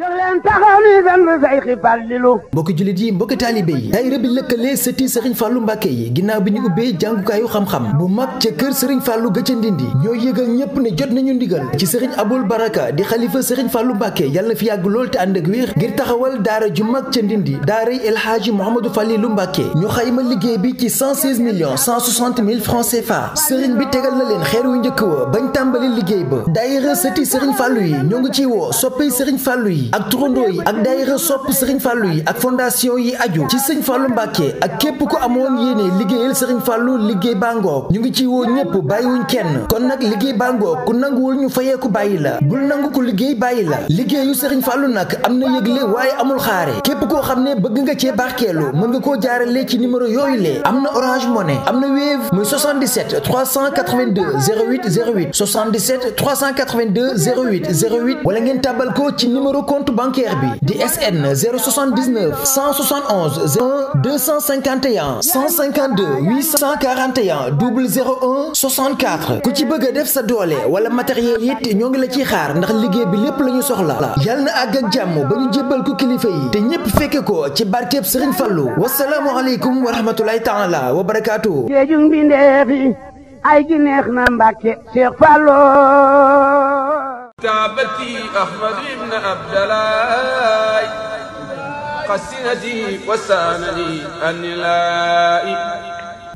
jóg leen taxaw ni sant Seyxi Fallilu mbokki jullit yi mbokki taalibe yi daayira bi lëkkalee sëti Serigne Fallou Mbacké yi ginnaaw bi ñu ubbee jàngukaayu xam-xam bu mag ca kër Serigne Fallou ga ca Ndindi ñoo yëgal ñépp ne jot nañu ndigal ci Serigne Aboul Baraka di xalifa Serigne Fallou Mbacké yàlla na fi yàgg lool te ànd ak wér ngir taxawal daara ju mag ca Ndindi daaray El Hadji Mouhamadou Falilou Mbacké ñu xayma liggéey bi ci 116 millions 160 000 francs CFA Serigne bi tegal na leen xeer wu njëkk wa bañ tàmbali liggéey ba daayira sëti Serigne Fallou yi ñoo ngi ciy woo soppey Serigne Fallou yi ak turandoo yi ak daayira sopp Serigne Fallou yi ak fondation yi aju ci Serigne Fallou Mbacké ak képp ko amoon yéene liggéeyal Serigne Fallou liggéey bàngoog ñu ngi ci woo ñépp bàyyiwuñ kenn kon nag liggéey bàngoog ku nanguwul ñu fayeeku bàyyi la bul nangu ko liggéey bàyyi la liggéeyu Serigne Fallou nag am na yëgle waaye amul xaare képp koo xam ne bëgg nga cee barkeelu mën nga koo jaarale ci numéro yooyu le am na Orange Money am na Wave muy 77 382 08 08 77 382 08 08 wala ngeen tàbbal ko ci numéro compte bancaire bi di SN 079 171 01 251 152 841 001 64 ku ci bëgg a def sa doole wala matériel it ñoo ngi la ciy xaar ndax liggéey bi lépp la ñu soxla yàlla na àgg ak jàmm ba ñu jébbal ko kilifa yi te ñépp fekke ko ci barkeeb Serigne Fallou wasalaamu aleykum wa rahmatulahi taala wa barakaatu géejug mbindeefi ay gi neex na Mbàkke Cheikh Fallou كعبتي أحمد بن عبد الله قسنتي وسانني النلائي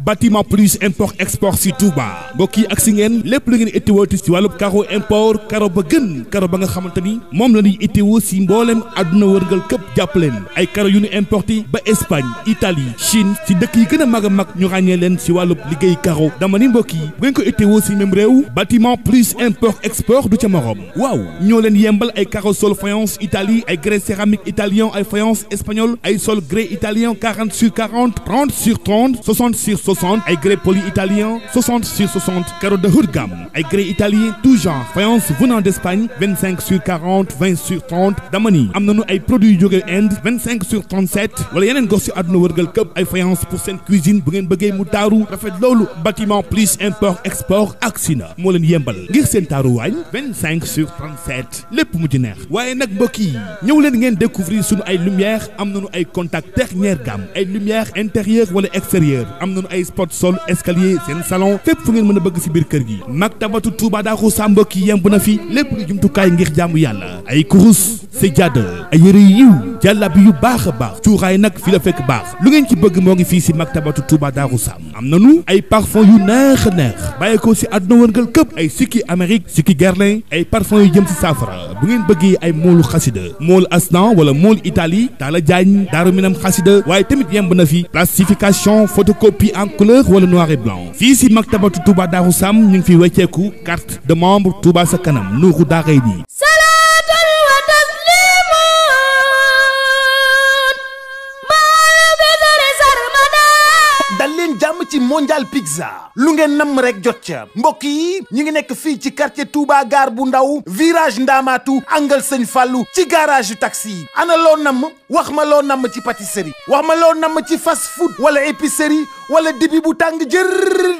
bâtiment plus import export si Touba mbokk yi ak si ngeen lépp lu ngeen itteewooti si wàllub caro import caro ba gën caro ba nga xamante ni moom la ñuy itteewoo si mboolem àdduna wërngal këpp jàppaleen ay caro yu ñu importé ba Espagne Italie Chine si dëkk yi gën a mag ñu ràññee leen si wàllub liggéey caro dama ni mbokk yi bu ngeen ko itteewoo si même réew bâtiment plus import export du ca morom waaw ñoo leen yembal ay caro sol faïence Italie ay grès céramique italien ay faïence espagnol ay sol grès italien 40 sur 40 30 sur 30 60 sur 60 ay grès poli italien 60 sur 60 carreaux de haut de gamme ay grès italien tout genre faïence venant d'Espagne 25 sur 40 20 sur 30 dama ni am nañu ay produits yu jóge Inde 25 sur 37 wala yeneen gox ci àdduna wërgal këpp ay faïence pour seen cuisine bu ngeen bëggee mu taaru rafet loolu bâtiment plus import export aksi na moo leen yembal ngir seen taaru waañ 25 sur 37 lépp mu ci neex waaye nag mbokk yi ñëw leen ngeen découvrir sunu ay lumière am nañu ay contact dernière gamme ay lumière intérieure wala extérieure am nañu ay spot sol escalier seen salon fépp fu ngeen mën a bëgg ci biir kër gi maktabatu Touba Darou Sam mbokk yi yemb na fi lépp lu jumtukaay ngir jaamu yàlla ay kurus sajjaada ay yëre yiw jàllabi yu baax a baax cuuraay nag fi la fekk baax lu ngeen ci bëgg moo ngi fii ci maktabatu Touba Darou Sam am nanu ay parfum yu neex a neex bàyyi ko ci àdduna wërngal këpp ay sikki Amérique sikki Guerlain ay parfum yu jëm ci saafara bu ngeen bëggee ay moolu xasida mool Asnan wala mool Italie Talla Diagne Daaru Minam xasida waaye tamit yemb na fi plastification photocopie en couleur wala noir et blanc fii si maktabatu Touba Darou Sam ñu ngi fi wecceeku carte de membre Touba sa kanam nuuru daaray nii salaatan wa tasliman maa bidari sarmadan dal leen jàmm ci mondial pizza lu ngeen namm rek jot ca mbokk yi ñu ngi nekk fii ci quartier Touba gare bu ndaw virage Ndamatu angle Sëñ Fallu ci garage yu taxi yi ana loo namm wax ma loo namm ci pâtisserie wax ma loo namm ci fast food wala épicerie wala dibi bu tàng jër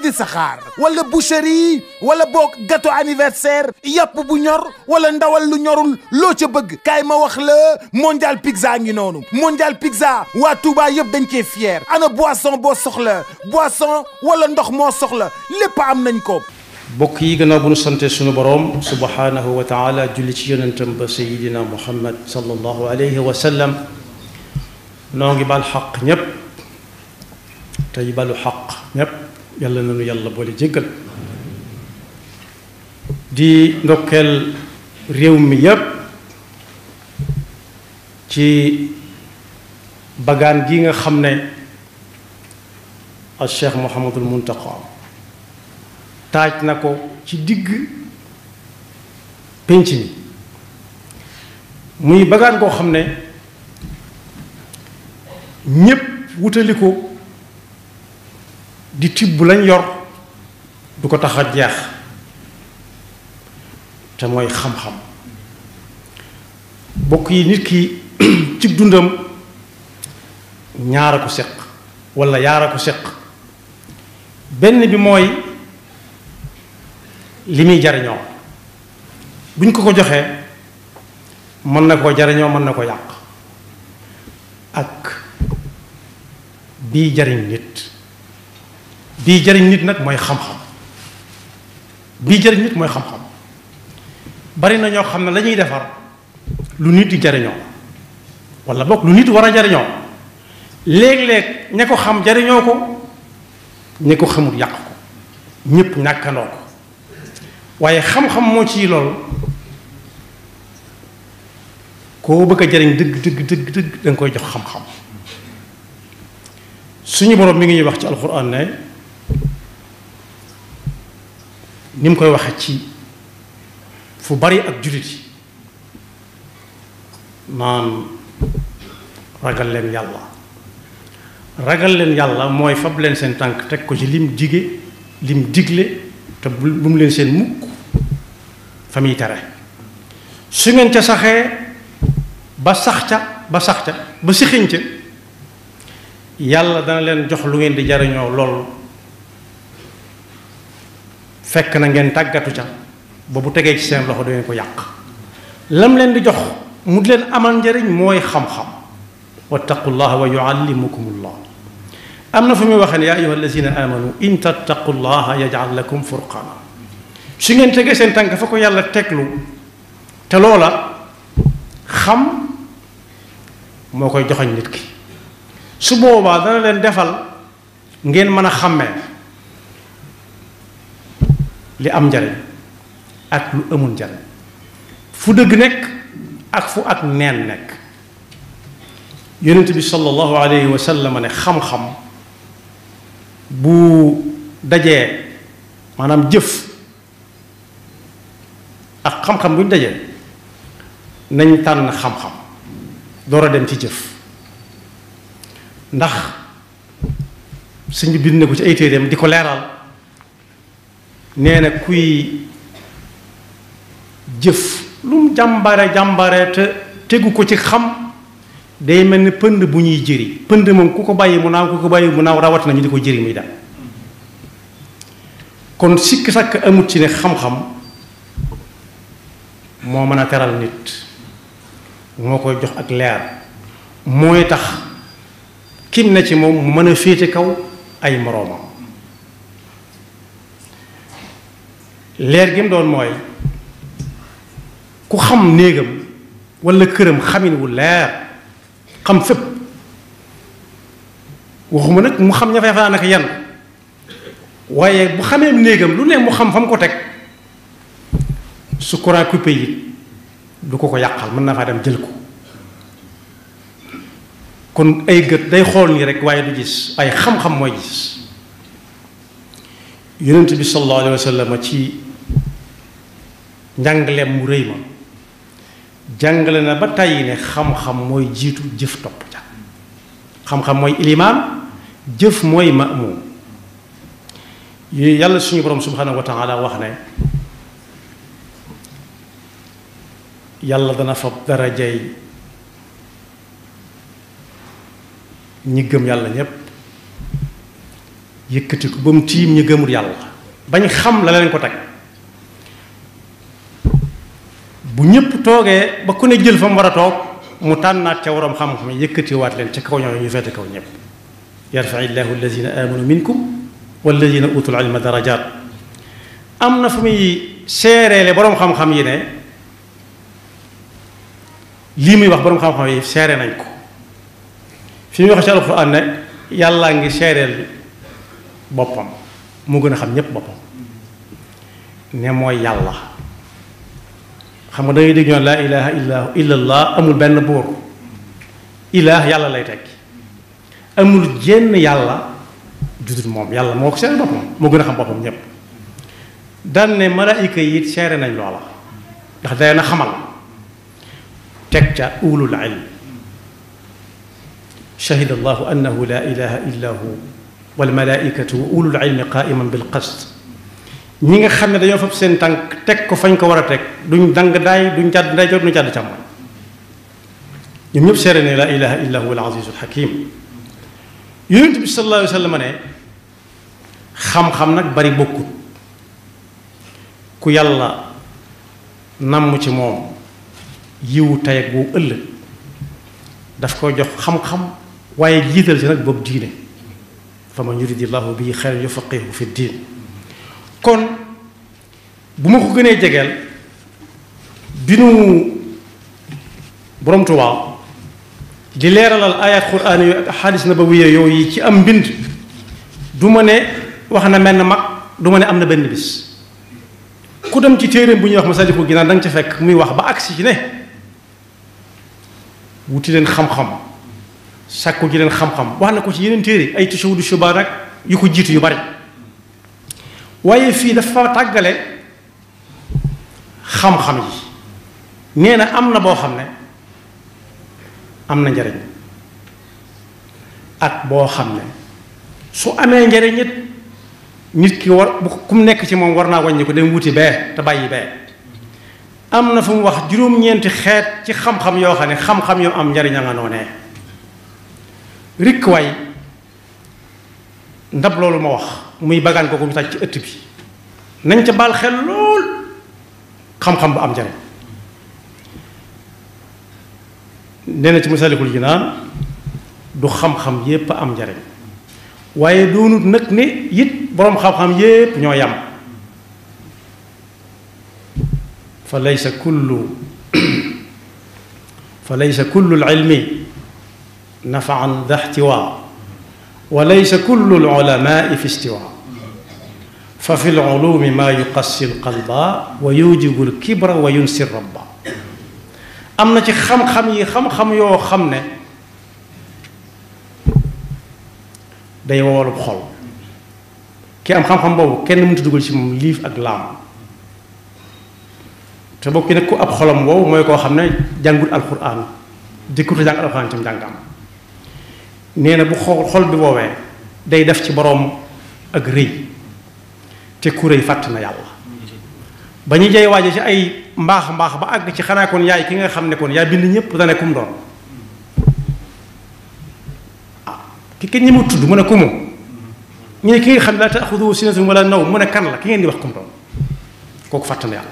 di saxaar wala boucherie wala boog gâteau anniversaire yàpp bu ñor wala ndawal lu ñorul loo ca bëgg kaay ma wax la mondial pizza ngi noonu mondial pizza waa Touba yëpp dañ cee fier ana boisson boo soxla boisson wala ndox moo soxla lépp am nañ ko. bokk yi gannaaw bu nu sante sunu boroom subhanahu wa taala julli ci yonentam ba sayidina muhammad sallallahu alayhi wa sallam noo ngi bal xaq ñépp tey balu xaq ñépp yàlla nanu yàlla boole jéggal di ndokkeel réew mi yépp ci bagaan gi nga xam ne al cheikh Mouhamadul Muntaqa taaj na ko ci digg pénc mi muy bagaan koo xam ne ñépp wutali ko di tibb lañ yor du ko tax a jeex te mooy xam-xam bokk yi nit ki ci dundam ñaara ko seq walla yaara ko seq benn bi mooy li muy jariñoo buñ ko ko joxee mën na koo jariñoo mën na ko yàq ak bii jariñ nit nag mooy xam-xam bii jariñ nit mooy xam-xam bari na ñoo xam ne lañuy defar lu nit di jariñoo wala bokk lu nit war a jariñoo léeg-léeg ña ko xam jariñoo ko ña ko xamul yàq ko ñépp ñàkkandoo ko waaye xam-xam moo ci lool koo bëgg a jariñ dëgg danga koy jox xam-xam suñu boroom mi ngi ñuy wax ci alxuraan ne ni mu koy waxe ci fu bari ak jullit yi naan ragal leen yàlla mooy fab leen seen tànk teg ko ci lim digle te bu mu leen seen mukk fa muy tere su ngeen ca saxee ba sax ca ba sixiñ ca yàlla dana leen jox lu ngeen di jariñoo lool fekk na ngeen tàggatu ca ba bu tegee ci seen loxo dangeen ko yàq lam leen di jox mu di leen amal njariñ mooy xam-xam wattaqullaha wa yuallimukumullah am na fu muy waxee ne yaa ayyuha allazina amanu in tattaqullaha yaj'al lakum furqana su ngeen tegee seen tànk fa ko yàlla teglu te loola xam moo koy joxañ nit ki su boobaa dana leen defal ngeen mën a xàmmee li am njariñ ak lu amul njariñ fu dëgg nekk ak fu ak neen nekk yonent bi sallallahu alayhi wa sallam ne xam-xam bu dajee maanaam jëf ak xam-xam bu ñu dajee nañ tànn xam-xam door a dem ci jëf ndax sëñ bi bind na ko ci ay téereem di ko leeral nee na kuy jëf lu mu jàmbare te tegu ko ci xam day mel ni pënd bu ñuy jëri pënd moom ku ko bàyyi mu naaw rawat na ñu di ko jëri muy daal kon sikk sàkk amut ci ne xam-xam moo mën a teral nit moo koy jox ak leer mooy tax kim na ci moom mu mën a féete kaw ay moroomam leer gi mu doon mooy ku xam néegam walla këram xamin wu leer xam fépp waxuma nag mu xam ña fay fanaan ak yan waaye bu xamee néegam lu ne mu xam fa mu ko teg su courant coupé yi du ko yàqal mën na faa dem jël ko kon ay gët day xool nii rek waaye du gis ay xam-xam mooy gis yonent bi sallallahu alayhi wa sallam ci njàngaleem mu rëy ma jàngale na ba tàyyi ne xam-xam mooy jiitu jëf topp ja xam-xam mooy ilimaan jëf mooy ma'muum yàlla suñu borom subhanahu wa taala wax ne yàlla dana fab darajay ñi gëm yàlla ñépp yëkkati ko ba mu tiim ñi gëmul yàlla bañ xam la leen ko teg bu ñëpp toogee ba ku ne jël fa mu war a toog mu tànnaat ca waroom xam-xam yëkkatiwaat leen ca kaw ñoo ñu fete kaw ñëpp yarfa'i llahu alladina amanu minkum walladina utul ilma darajat am na fu muy seereele boroom xam-xam yi ne lii muy wax boroom xam-xam yi seere nañ ko fi muy wax ci alxuraan ne yàllaa ngi seereel boppam mu gën a xam ñépp boppam ne mooy yàlla xam nga da ngay dégg ñoon laa ilaha illallah amul benn buur ilaah yàlla lay tekki amul jenn yàlla judul moom yàlla moo ko seere boppam moo gën a xam boppam ñépp daan ne malaayika yi it seere nañ loola ndax day na xamal teg ca ulul ilm shahida allahu annahu la ilaha illa hu wal malaikatu wa ulul ilmi qaiman bil qist ñi nga xam ne dañoo fab seen tànk teg ko fañ ko war a teg duñ dang daay duñ jàdd ndeyjoor duñ jàdd càmmoñ ñoom ñëpp seere ne la ilaha illa huwa al azizul hakim yonent bi sallallahu alayhi wa sallam ne xam-xam nag bari bokkut ku yàlla namm ci moom yiwu tey ak boobu ëllëg daf ko jox xam-xam waaye jiital ci nag boobu diine fa man yuridillahu bihi xayran yufaqihu fi diin kon bu ma ko gënee jegeel bi nu borom Tuubaa di leeralal ayat quraan yooyu ak ahadis nabawiyya yooyu ci am mbind du ma ne wax na mel na mag du ma ne am na benn bis ku dem ci téeréem bu ñuy wax Masaalikul Jinaan da nga ca fekk muy wax ba agsi ci ne wuti leen xam-xam sàkku ji leen xam-xam wax na ko ci yeneen téere ay Tashawudu Shubaan rek yu ko jiitu yu bari waaye fii dafa tàggale xam-xam yi nee na am na boo xam ne am na njariñ ak boo xam ne su amee njariñ it nit ki war bu ku mu nekk ci moom war naa wàññi ko dem wuti bee te bàyyi bee am na fu mu wax juróom-ñeenti xeet ci xam-xam yoo xam ne xam-xam yoo am njariñ a nga noonee rikk waay ndab loolu ma wax muy bagaan ko mu taj ci ëtt bi nañ ca baal xel lool xam-xam bu am njariñ nee na ci Masaalikul Jinaan du xam-xam yépp am njariñ waaye doonut nag ne it boroom xam-xam yépp ñoo yam fa laysa kullu al-ilmi nafaan da ihtiwaa wa laysa kullu al-ulamaai fi istiwaa fa fi al-ulumi maa yuqassi al-qalba wa yujibu al-kibra wa yunsi rabba am na ci xam-xam yi xam-xam yoo xam ne day wowalub xol ki am xam-xam boobu kenn mënut a dugal ci moom liif ak laam te bokki nag ku ab xolam wow mooy koo xam ne jàngul alquran dikkut a jàng alquran ci njàngam nee na bu xol bi woowee day def ci boroom ak rëy te ku rëy fàtt na yàlla ba ñu jey waaje ci ay mbaax ba àgg ci xanaa kon yaay ki nga xam ne kon yaa bind ñëpp dane kum doon ki kenn ñi mu tudd mu ne kumu ñu ne ki nga xam ne laa taaxuduhu sinatun wala nawm mu ne kan la ki ngeen di wax kum doon kooku fàtt na yàlla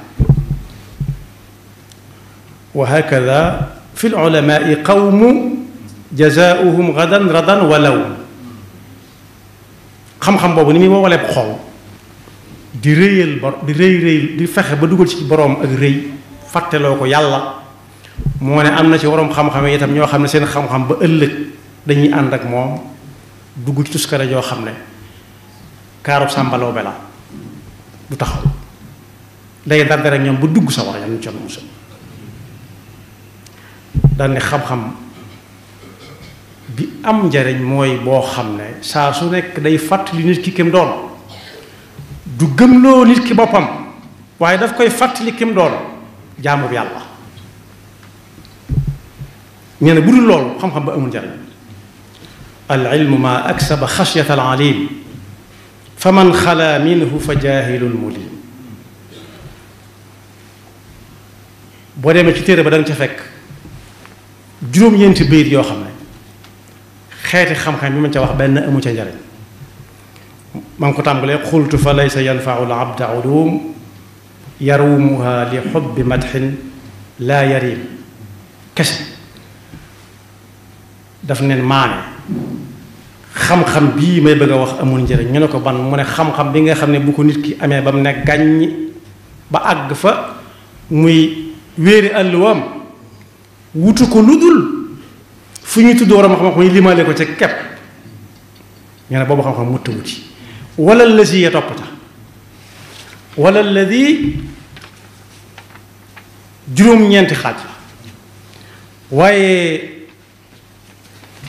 wa hakada fi l-ulamaai qawmu jazaauhum gadan radan walaw xam-xam boobu ni muy woowalee xol di rëyal di rëy di fexe ba dugal ci boroom ak rëy fàtteloo ko yàlla moo ne am na ci waroom xam-xam itam ñoo xam ne seen xam-xam ba ëllëg dañuy ànd ak moom dugg ci tuskare joo xam ne kaarub sàmbaloo be la du taxaw day dar rek ñoom ba dugg sa war a yam con musal daan ne xam-xam bi am njariñ mooy boo xam ne saa su nekk day fàttali nit ki kem doon du gëmloo nit ki boppam waaye daf koy fàttali kem doon jaamu bi yàlla nee na bu dul loolu xam-xam ba amul njariñ al ilmu ma aksaba xashyata al alim fa man xala minhu fa jaahilun mulim boo demee ci téere ba da nga ca fekk juróom-ñeenti bayit yoo xam ne xeeti xam-xam bi ma ca wax benn amu ca njariñ maa ngi ko tàmbalee xultu fa laysa yanfau l abda ulum yarumuha li xubbi madxin laa yarim kese daf neen maane xam-xam bii may bëgg a wax amul njëriñ ñu ne ko ban mu ne xam-xam bi nga xam ne bu ko nit ki amee ba mu ne gàññ ba àgg fa muy wéeri àlluwaam wutu ko lu dul fu ñuy tudd war a xam-xam muy limaale ko ca kepp ñu ne boobu xam-xam mutta wuti wala lasi ya topp ta wala ladi juróom-ñeenti xaaj la waaye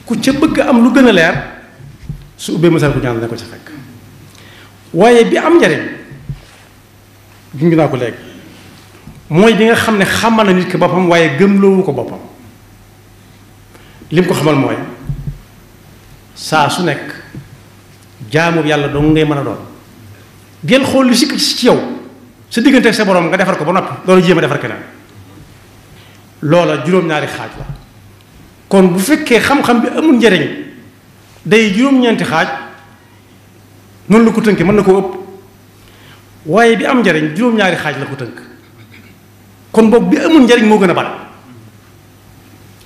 ku ca bëgg am lu gën a leer su ubbee Masaalikul Jinaan ne ko ca fekk waaye bi am njariñ junj naa ko léegi mooy bi nga xam ne xamal na nit ki boppam waaye gëmloowu ko boppam lim ko xamal mooy saa su nekk jaamu yàlla dong ngay mën a doon del xool lu sikk ci yow sa diggante ak sa borom nga defar ko ba noppi loolu jéem a defar keneen loola juróom-ñaari xaaj la kon bu fekkee xam-xam bi amul njariñ day juróom-ñeenti xaaj noonu la ko tënkee mën na koo ëpp waaye bi am njariñ juróom-ñaari xaaj la ko tënk kon boobu bi amul njariñ moo gën a bari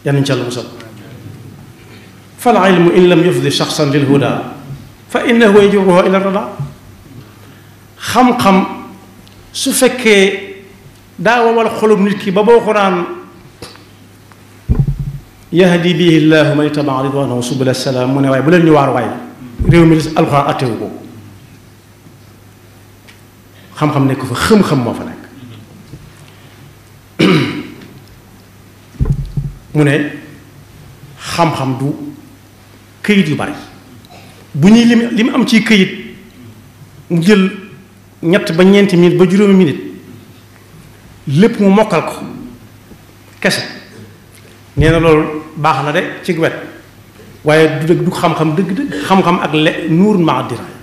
yal nañu ci Yàlla musal fal ilmu in lam yufdi shaxsan lil huda fa innahu yajruhu ila rada xam-xam su fekkee daa wowal xolum nit ki ba boo ko naan yahdi bihi llahu man ittaba ridwanahu subula salaam mu ne waaye bu leen ñu waar waay réew mi alxuraan attewu ko xam-xam nekk fa xam-xam moo fa nekk mu ne xam-xam du këyit yu bari bu ñuy li mu am ci këyit mu jël ñett ba ñeenti minute ba juróomi minute lépp mu mokkal ko kese nee na loolu baax na de ci wet waaye du dëgg du xam-xam dëgg-dëgg xam-xam ak nuur maa diraaya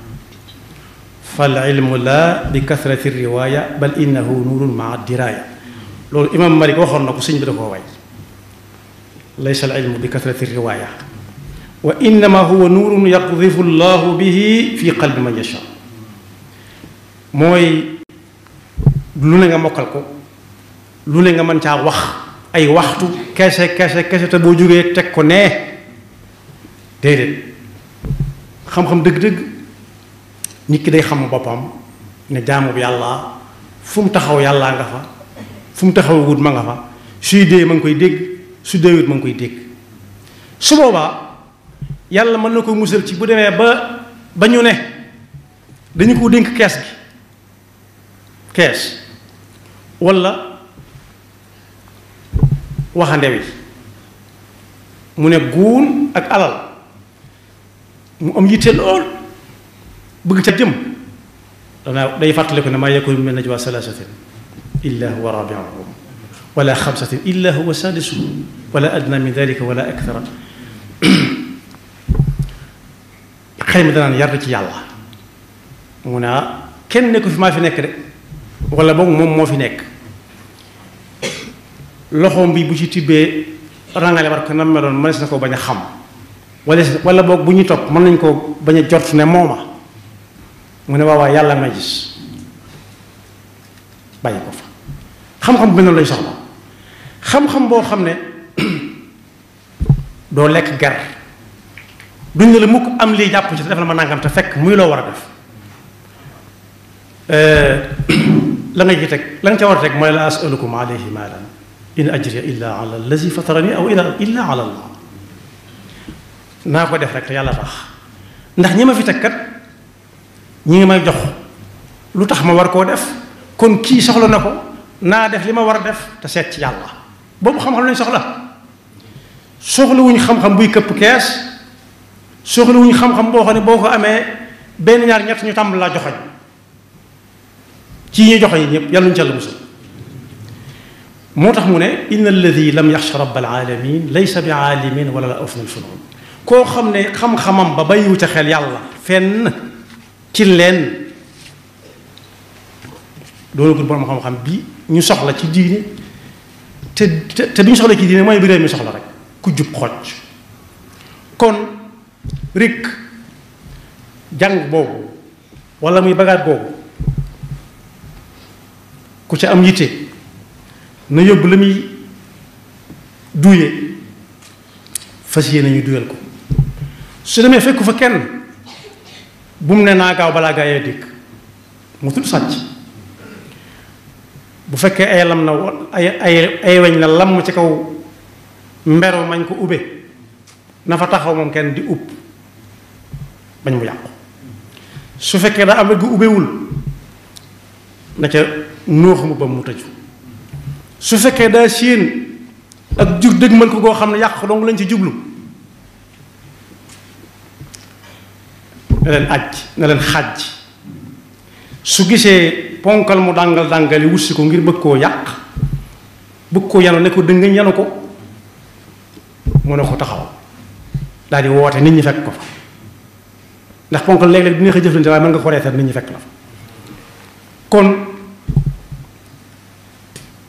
fal ilmu la bi kasrati riwaaya bal innahu nuurun maa diraaya loolu imam Malik waxoon na ko sëñ bi da koo way laysa al ilmu bi kasrati riwaaya wa innama huwa nuurun yaqdifu llahu bihi fi qalbi man yasha mooy lu ne nga mokkal ko lu ne nga mën caa wax ay waxtu kese te boo jógee teg ko nee déedéet xam-xam dëgg-dëgg nit ki day xam boppam ne jaamu bi yàlla fu mu taxaw yàllaa nga fa fu mu taxaw wut ma nga fa suy dee ma ngi koy dégg su deewut ma ngi koy dégg su boobaa yàlla mën na ko musal ci bu demee ba ñu ne dañu ko dénk kees walla waxande wi mu ne guun ak alal mu am yitte lool bëgg ca jëm danaa day fàttale ko ne maa yakunu min najwa salaasatin illa huwa rabi'uhum wala xamsatin illa huwa saadisuhum wala adna min dalika wala akthara xëy mi danaan yar ci yàlla mu ne kenn nekku fi maa fi nekk de wala boog moom moo fi nekk loxoom bi bu ci tibbee rangale war ko nam meloon mënees na ko bañ a xam wala boog bu ñuy topp mën nañ ko bañ a jort ne mooma mu ne waawaa yàlla may gis bàyyi ko fa xam-xam bu mel noonu lay soxla xam-xam boo xam ne doo lekk ger duñ ne la mukk am lii jàpp ci te def la ma nangam te fekk muy loo war a def la nga ci teg la nga ca war a teg mooy la asalukum alayhi maalan in ajriya illa ala allazi fatarani aw illa ala allah naa ko def rek te yàlla tax ndax ñi ma fi teg kat ñi ngi may jox lu tax ma war koo def kon kii soxla na ko naa def li ma war a def te seet ci yàlla boobu xam-xam lañ soxlawuñ xam-xam buy këpp kees soxlawuñ xam-xam boo xam ne boo ko amee benn ñaar ñett ñu tàmbali laa joxoñ ci ñuy joxoñ yi ñëpp yàlla ñu ca la musal moo tax mu ne inna alladi lam yaxsha rabbal alamin laysa bi aalimin wala la afnal funun koo xam ne xam-xamam ba bàyyiwu ca xel yàlla fenn ci leen doonagul borom xam-xam bi ñu soxla ci diine te bi ñu soxla ci diine mooy bi réew mi soxla rek ku jub xocc kon rek jàng boobu wala muy bagaat boobu ku ca am yitte na yóbbu la muy duye fas yéene ñu duyal ko su demee fekku fa kenn bu mu ne naa gaaw balaa gaa yee dikk mu tudd sàcc bu fekkee ay lam na ay weñ la lam ci kaw mbero mañ ko ube na fa taxaw moom kenn di ub bañ mu yàqu su fekkee daa am wet gu ubewul na ca nóoxamu ba mu tëju su fekkee daa séen ak jur dëgmal ko goo xam ne yàq dong lañ ci jublu na leen na leen xàjj su gisee ponkal mu dàngali wutsi ko ngir bëgg koo yàq bëgg koo yanu ne ko dëngañ yanu ko mu ne ko taxaw daal di woote nit ñi fekk ko fa ndax ponkal léeg-léeg dina ko jëflante waaye mën nga ko reetal nit ñi fekk la fa kon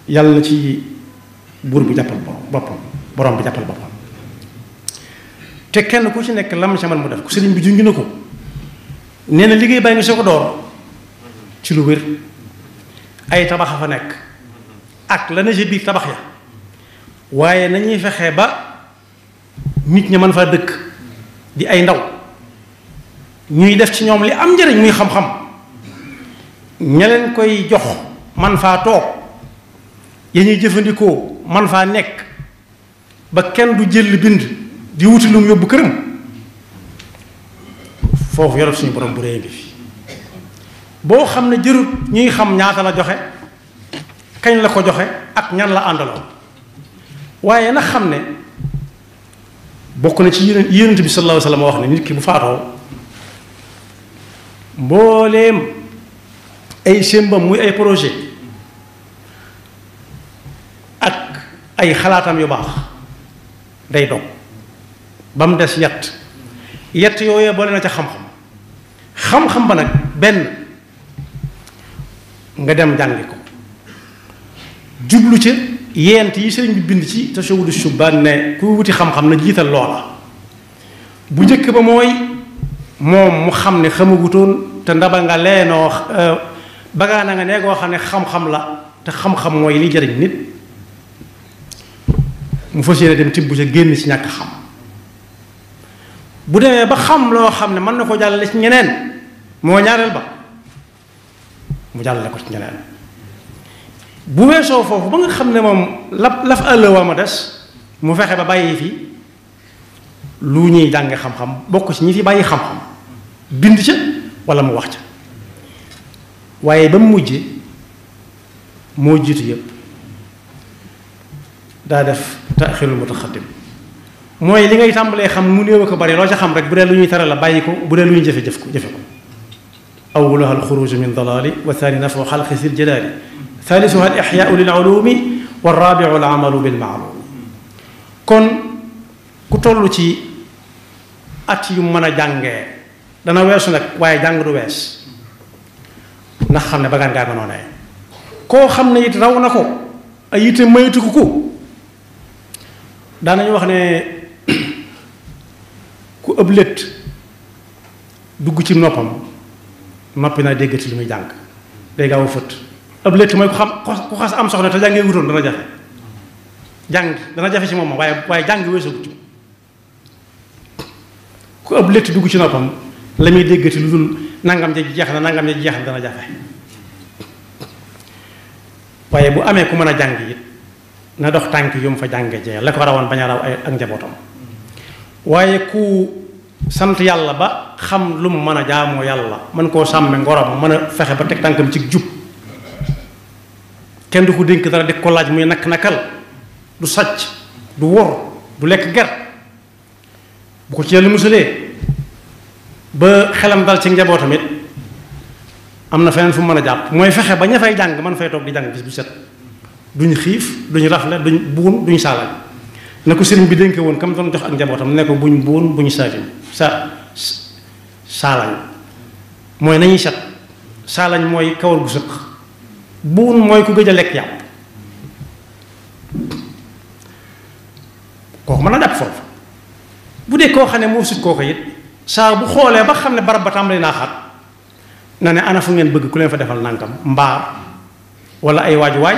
yàlla na ci buur bi jàppal boppam borom bi jàppal boppam te kenn ku ci nekk lam ca man mu def ko sëriñ bi junj na ko nee na liggéey bàyyi nga soo ko door ci lu wér ay tabax a fa nekk ak la ne ci biir tabax ya waaye nañuy fexe ba nit ñi mën faa dëkk di ay ndaw ñuy def ci ñoom li am njëriñ muy xam-xam ña leen koy jox man faa toog ya ñuy jëfandikoo man faa nekk ba kenn du jël bind di wuti lu mu yóbbu këram foofu yorot suñu borom bu réy ngi fi boo xam ne jërut ñuy xam ñaata la joxe kañ la ko joxe ak ñan la àndaloo waaye nag xam ne bokk na ci yonent bi sallallahu alayhi wa sallam wax ne nit ki bu faatoo mbooleem ay sémbam muy ay projet ak ay xalaatam yu baax day dog ba mu des yett yooyu boole na ca xam-xam ba nag benn nga dem jàngi ko jublu ca yent yi sëriñ bi bind ci tasawudu shubaan ne ku wuti xam-xam na jiital loola bu njëkk ba mooy moom mu xam ne xamagutoon te ndaba nga leenoo bagaana nga nee goo xam ne xam-xam la te xam-xam mooy li jëriñ nit mu fas yéene dem tibb ca génn ci ñàkk xam bu demee ba xam loo xam ne mën na ko jàllale ci ñeneen moo ñaareel ba mu jàllale ko ci ñeneen bu weesoo foofu ba nga xam ne moom laf àllëwaa ma des mu fexe ba bàyyi fi lu ñuy jànge xam-xam bokk ci ñi fi bàyyi xam-xam bind ca wala mu wax ca waaye ba mu mujje moo jiitu yépp daa def taaxirul mutaxaddim mooy li ngay tàmbalee xam mu néew a ko bari loo ca xam rek bu dee lu ñuy tere la bàyyi ko bu dee lu ñuy jëfe ko awwaluha alxuruju min dalaali wa thani nafu xalqi sil jalaali thaalisuha al ixyaau lil ulumi wa raabiu al amalu bil maalum kon ku toll ci at yu mën a jàngee dana weesu nag waaye jàng du wees ndax xam ne bagaan ngaa ko noonee koo xam ne it raw na ko ay yite maytu ko daanañu wax ne ku ëpp létt dugg ci noppam noppi naa déggati li muy jàng day gaaw a fët ëpp létt mooy ku xas am soxna te jàngee wutoon dana jafe dana jafe ci moom waaye jàng weesagut ci ku ëpp létt dugg ci noppam la muy déggati lu dul nangam ja jeex na nangam ja jeex na dana jafe waaye bu amee ku mën a jàng it na dox tànk yu mu fa jànge jee la ko rawoon bañ a raw ak njabootam waaye ku sant yàlla ba xam lu mu mën a jaamoo yàlla mën koo sàmme ngorom mën a fexe ba teg tànkam ci jub kenn du ko dénk dara di ko laaj muy nakal du sàcc du wor du lekk ger bu ko ci yàlla musalee ba xelam dal ci njabootam it am na feneen fu mu mën a jàpp mooy fexe ba ña fay jàng man fay toog di jàng bis bu set duñ xiif duñ rafle duñ buun duñ saalañ na ko sëriñ bi dénke woon kam doon jox ak njabootam ne ko buñ buun buñ saalañ mooy nañuy set saalañ mooy kawar gu sëq buun mooy ku gëj a lekk yàpp kooku mën a jàpp foofu bu dee koo xam ne moo sut kooku it saa bu xoolee ba xam ne barab ba tàmbali naa xat na ne ana fu ngeen bëgg ku leen fa defal nangam mbaar wala ay waajuwaay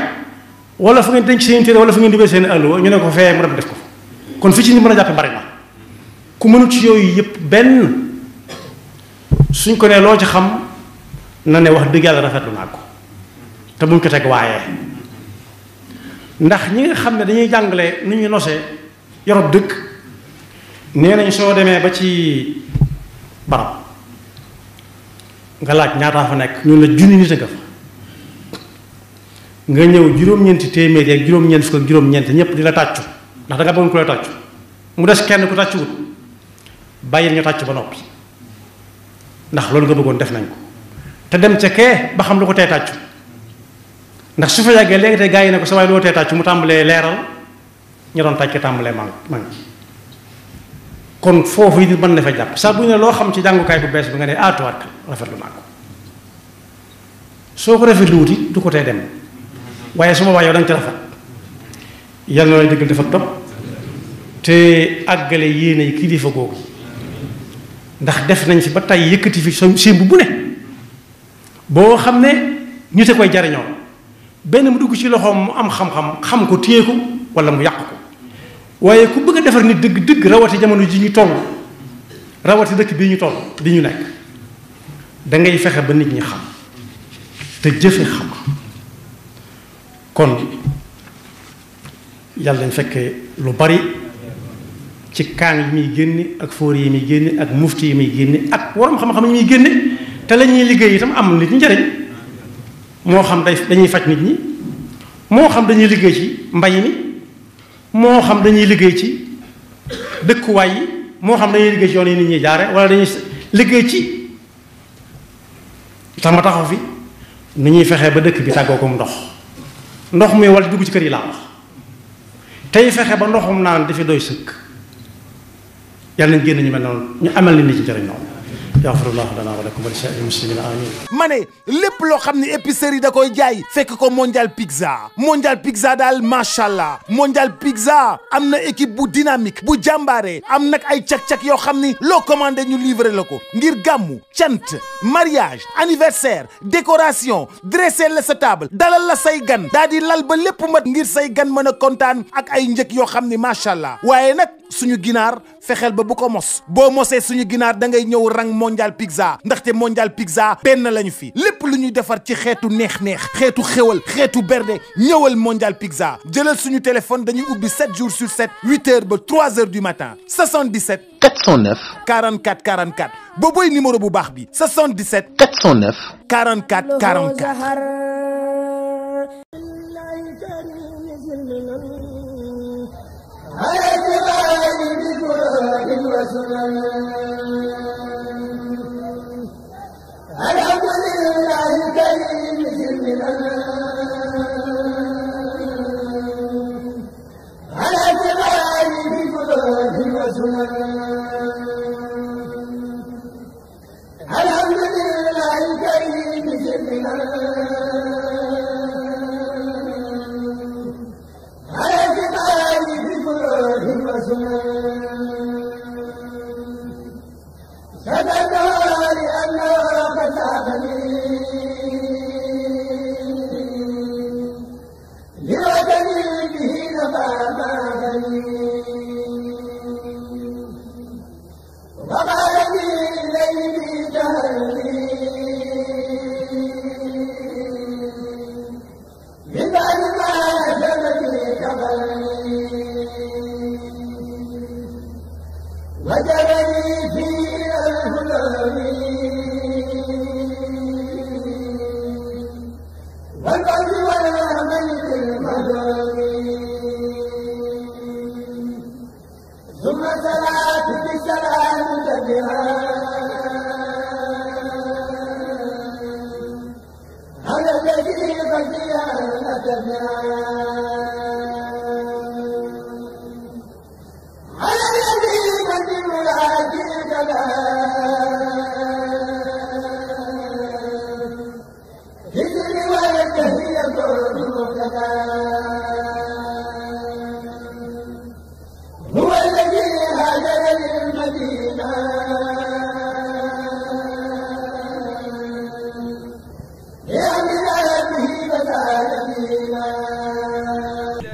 wala fu ngeen denc seen téere wala fu ngeen dibee seen alluwa ñu ne ko fee mu def ko kon fi ci ni mën a jàppe bari na ku mënut ci yooyu yëpp benn suñ ko nee loo ci xam na ne wax dëgg yàlla rafetlu naa ko te buñ ko teg waaye ndax ñi nga xam ne dañuy jàngale nu ñuy nosee yorob dëkk nee nañ soo demee ba ci barab nga laaj ñaataa fa nekk ñun la junni nit a nga fa nga ñëw juróom-ñeenti téeméer ak juróom-ñeent fukk ak juróom-ñeent ñëpp di la tàccu ndax da nga bëggoon ku la tàccu mu des kenn ku tàccu wut bàyyil ñu tàccu ba noppi ndax loolu nga bëggoon def nañ ko te dem ca kee ba xam lu ko tee tàccu ndax su fa yàggee léegi tey gaa yi ne ko sa waay loo tee tàccu mu tàmbalee leeral ñu doon tàcc tàmbalee man kon foofu yi nit mën na fa jàpp sax bu ñu ne loo xam ci jàngukaay bu bees bi nga ne tuwaat rafetlu naa ko soo ko rafetlu wuti du ko tee dem waaye su ma waa yow da nga ci rafet yàlla na lay dëggal dafa topp te àggale yéene yi kilifa googu ndax def nañ fi ba tey yëkkati fi sémb bu ne boo xam ne nit a koy jariñoo benn mu dugg ci loxoom mu am xam-xam xam ko téye ko wala mu yàq ko waaye ku bëgg a defar nit dëgg rawati jamono ji ñu toll rawati dëkk bii ñu toll bi ñu nekk da ngay fexe ba nit ñi xam te jëfe xam kon yàlla dañ fekkee lu bari ci kaan yi muy génne ak fóor yi muy génne ak mufti yi muy génne ak waroom xam-xam yi muy génne te la ñuy liggéey itam am nit ñi njëriñ moo xam dañuy faj nit ñi moo xam dañuy liggéey ci mbay mi moo xam dañuy liggéey ci dëkkuwaay yi moo xam dañuy liggéey ci yoon yi nit ñi jaare wala dañuy liggéey ci sama taxaw fi ni ñuy fexee ba dëkk bi tàggoo ko ndox muy wal dugg ci kër yi laa wax tey fexe ba ndoxum naan dafi doy sëkk yàlla nañ génn ñu mel noonu ñu amal nit ñi ci njëriñ noonu yaxfirullahu lana wa lakum wa li saa'iril muslimina amin ma ne lépp loo xam ne épicerie da koy jaay fekk ko Mondial Pizza daal macha allah Mondial Pizza am na équipe bu dynamique bu jàmbaare am nag ay cak-cak yoo xam ni loo commandé ñu livré la ko ngir gàmmu cant mariage anniversaire décoration dressé la sa table dalal la say gan daa di lal ba lépp mat ngir say gan mën a kontaan ak ay njëg yoo xam ni macha allah waaye nag suñu ginaar fexeel ba bu ko mos boo mosee suñu ginaar da ngay ñëw rang Mondial Pizza ndaxte Mondial Pizza benn lañu fi lépp lu ñuy defar ci xeetu neex-neex xeetu xéwal xeetu berde ñëwal Mondial Pizza jëlal suñu téléphone dañuy ubbi 7 jours sur 7 8h ba 3h du matin 77 409 44 44 boobooy numéro bu baax bi 77 409 44 44.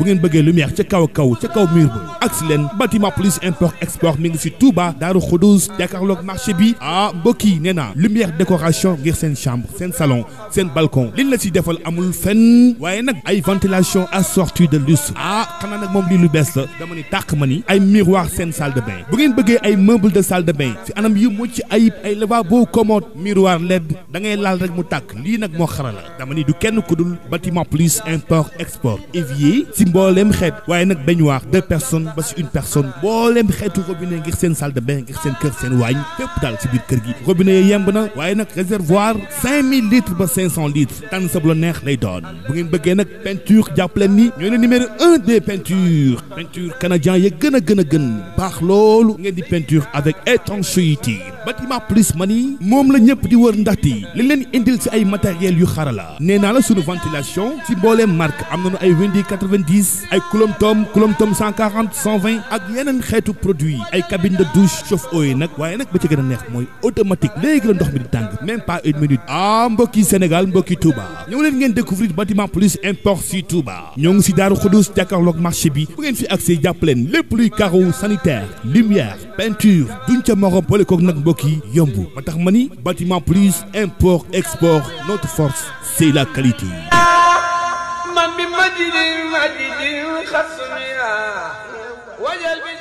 bu ngeen bëggee lumière ca kaw mur ba agsi leen bâtiment plus import export mi ngi ci Touba Daaru Xudoos jàkkaarloog marché bi mbokk yi nee naa lumière décoration ngir seen chambre seen salon seen balcon liñ la ci defal amul fenn waaye nag ay ventilation assortie de luxe xanaa nag moom lii lu bees la dama ni tàq ma ni ay miroir seen salle de bain bu ngeen bëggee ay meuble de salle de bain ci anam yu mucc ayib ay lavabo commode miroir LED da ngay laal rek mu tàkk lii nag moo xarala dama ni du kenn ku dul bâtiment plus import export évier ci mbooleem xeet waaye nag baignoire 2 personnes ba ci 1 personne mbooleem xeetu robinet ngir seen salle de bain ngir seen kër seen waañ fépp daal ci biir kër gi robinet yi yemb na waaye nag réservoir 5000 litres ba 500 litres tànn sa bu la neex lay doon bu ngeen bëggee nag peinture jàppaleen ni ñoo ne numéro 1 des peintures peinture canadien ya gën a baax loolu ngeen di peinture avec étanchéité bâtiment plus mani moom la ñëpp di wër ndaxte li leen indil si ay matériel yu xarala nee naa la sunu ventilation si mbooleem marque am nañu ay Windi 90 ay Kulomtom 140 120 ak yeneen xeetu produit ay cabine de douche chauffe-eau yi nag waaye nag ba ci gën a neex mooy automatique léegi la ndox mi di tàng même pas une minute ah mbokki Sénégal mbokki Touba ñëw leen ngeen découvrir bâtiment plus import si Touba ñoo ngi si Daaru Xudoos jàkkaarloog marché bi bu ngeen fi accès jàpp leen lépp luy carreau sanitaire lumière peinture duñ ca morom boole koog nag mbokk yi yomb ba tax ma ni bâtiment plus import export notre force c'est la qualité. man bi majidin xasmiya wajal bi